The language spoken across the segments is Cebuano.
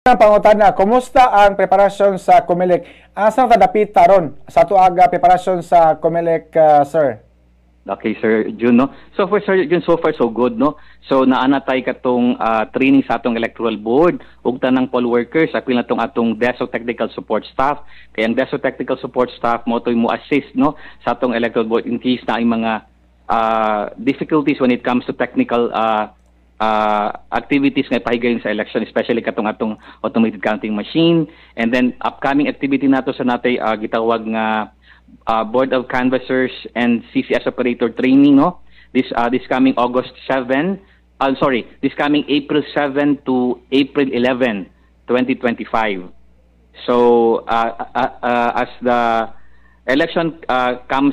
Ang pangutana, kumusta ang preparasyon sa COMELEC? Asa ka dapita ron sa tuaga preparasyon sa COMELEC, sir? Okay, Sir Jun, no? So for Sir Jun, so far so good, no? So naana tay katong training sa atong electoral board ug tanang poll workers, apil na tong atong desk of technical support staff. Kay ang desk of technical support staff mo to'y mo assist, no, sa atong electoral board in case na ang mga difficulties when it comes to technical activities nga ipahigayon sa election, especially katong atong automated counting machine. And then upcoming activity nato sa natay gitawag nga Board of Canvassers and CCS operator training, no, this coming August 7, sorry, this coming April 7 to April 11, 2025. So as the election comes,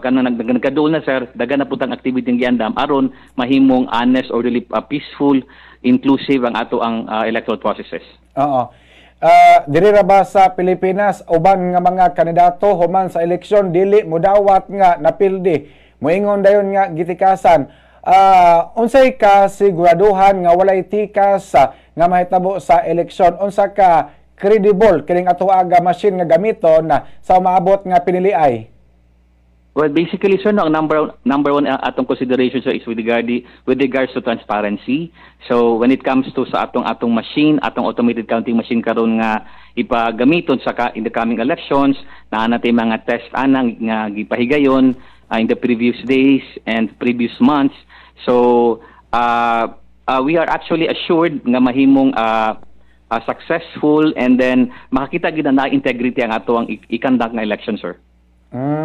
kanang nagkaduol na, sir, dagan na pud ang activity ng giandam aron mahimong honest, orderly, peaceful, inclusive ang ato ang electoral processes. Oo. Diri ra ba sa Pilipinas uban nga mga kandidato human sa eleksyon dili mudawat nga napildi? Moingon dayon nga gitikasan. Unsay kasiguraduhan nga walay tikas nga mahitabo sa eleksyon? Unsa ka credible kining ato aga machine nga gamiton na sa umaabot nga piniliay? Well, basically, sir, no, ang number number one atong consideration, sir, is with regards to transparency. So, when it comes to sa atong atong machine, atong automated counting machine karon nga ipagamiton in the coming elections, naa natay mga test anang nga gipahigayon in the previous days and previous months. So, we are actually assured nga mahimong successful and then makakita gid na integrity ang ato ang i-conduct nga election, sir.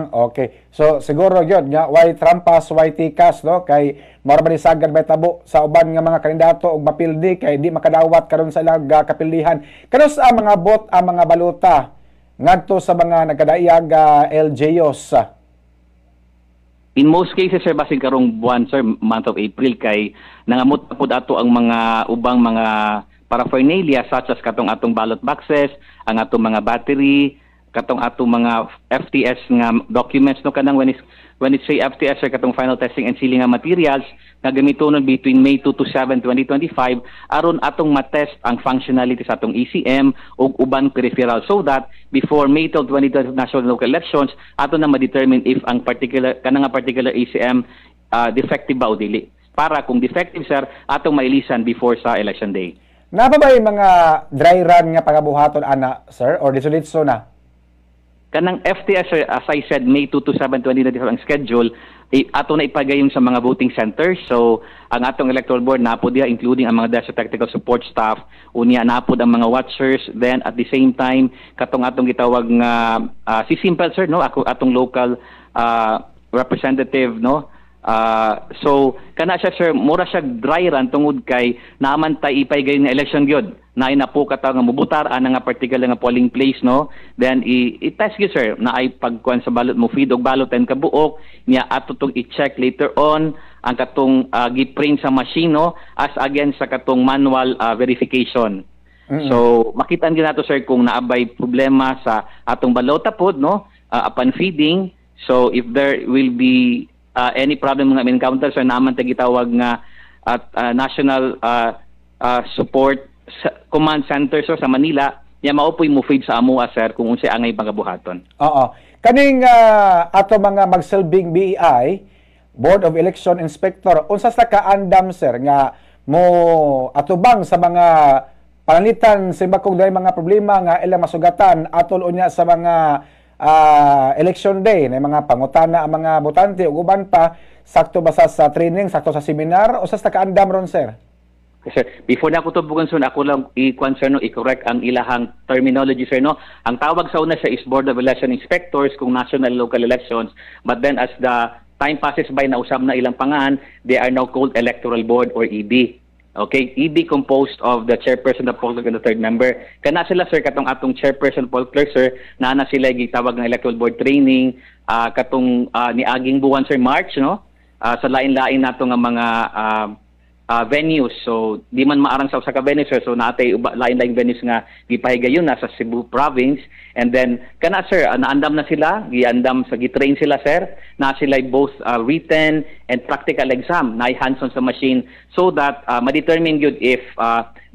Okay. So siguro gyud nga way trampas, way tikas, no, kay mao ra ba ni sagad tabo sa uban nga mga kandidato og mapildi kay di makadawat karon sa ilang kapildihan. Kanus ang mga bot ang mga balota ngadto sa mga nagkadaiyag LGUs? In most cases, sir, basin karong buwan, sir, month of April, kay nangamot pud ato ang mga ubang mga paraphernalia such as katong atong ballot boxes, ang atong mga battery, katong atong mga FTS nga documents, no, kanang when it say FTS, sir, katong final testing and sealing nga materials nga gamitonon between May 2 to 7, 2025 aron atong matest ang functionality sa atong ECM ug uban peripheral so that before May 12, 2020 national local elections, ato na ma-determine if ang particular kanang nga particular ECM defective ba o dili, para kung defective, sir, atong mailisan before sa election day. Naa pa ba yung mga dry run nga pagabuhaton ana, sir, or diretso na? Kanang FTS, sir, as I said, May 2 to 7, 2025 ang schedule, ato na ipagayon sa mga voting centers. So, ang atong electoral board napod diha, including ang mga desk technical support staff, unya napod ang mga watchers, then at the same time katong atong gitawag nga si Simple, sir, no, ako atong local representative, no. So kana siya, sir, mura siya dry run tungod kay naaman tay ipay nga election gyud na napo ka nga mubutar ana nga particular nga polling place, no, then i-test gyud, sir, na ay pagkuan sa ballot, mo feed og ballot and kabuok niya, ato tong i-check later on ang katong gi-print sa machine, no, as against sa katong manual verification. So makita gyud nato, sir, kung naabay problema sa atong balota pod, no, upon feeding. So if there will be any problem nga encounter, sir, naman ta gitawag nga at national support command center, sir, sa Manila nya mao po'y mo feed sa amo, sir, kung unsay angay pagabuhaton. Oo. Kaning ato mga magsilbing BEI, Board of Election Inspector, unsa sa kaandam, sir, nga mo atubang sa mga pananglitan simbakong dahil mga problema nga ilang masugatan atol unya sa mga election day na mga pangutana ang mga botante ug uban pa, sakto ba sa training, sakto sa seminar, usa sa kaandam ron, sir? Sir, before na ako tubugan, sir, ako lang i-kwan, sir, no, i-correct ang ilahang terminology, sir, no. Ang tawag sa una siya is Board of Election Inspectors kung national and local elections, but then as the time passes by, nausab na ilang pangalan, they are now called Electoral Board or EB. Okay, EB composed of the chairperson, the poll clerk, and the third member. Kana sila, sir, katong atong chairperson, poll clerk, sir, naa na sila gitawag ng electoral board training katong niaging buwan, sir, March, no? Sa lain-lain nato nga mga venues. So di man maarang sa usa ka venue, sir. So naa tay lain-lain venues nga gipahigayon na sa Cebu province. And then kana, sir, naandam na sila, giandam sa gitrain sila, sir. Na sila both written and practical exam na hands-on sa machine so that ma-determine gyud if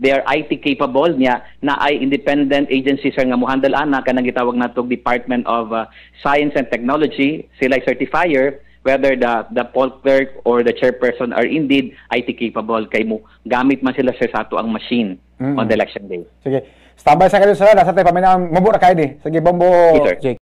they are IT capable niya na ay independent agency, sir, nga muhandle ana kanang gitawag nato Department of Science and Technology. Sila ay certifier whether the poll clerk or the chairperson are indeed IT capable kay mo gamit man sila, sir, sa ato ang machine on the election day. Sige. Standby sa kayo, sir. Nasa tayo paminaw. Mubo ra kayo ni. Sige, Bombo. Yes, sir. Jake.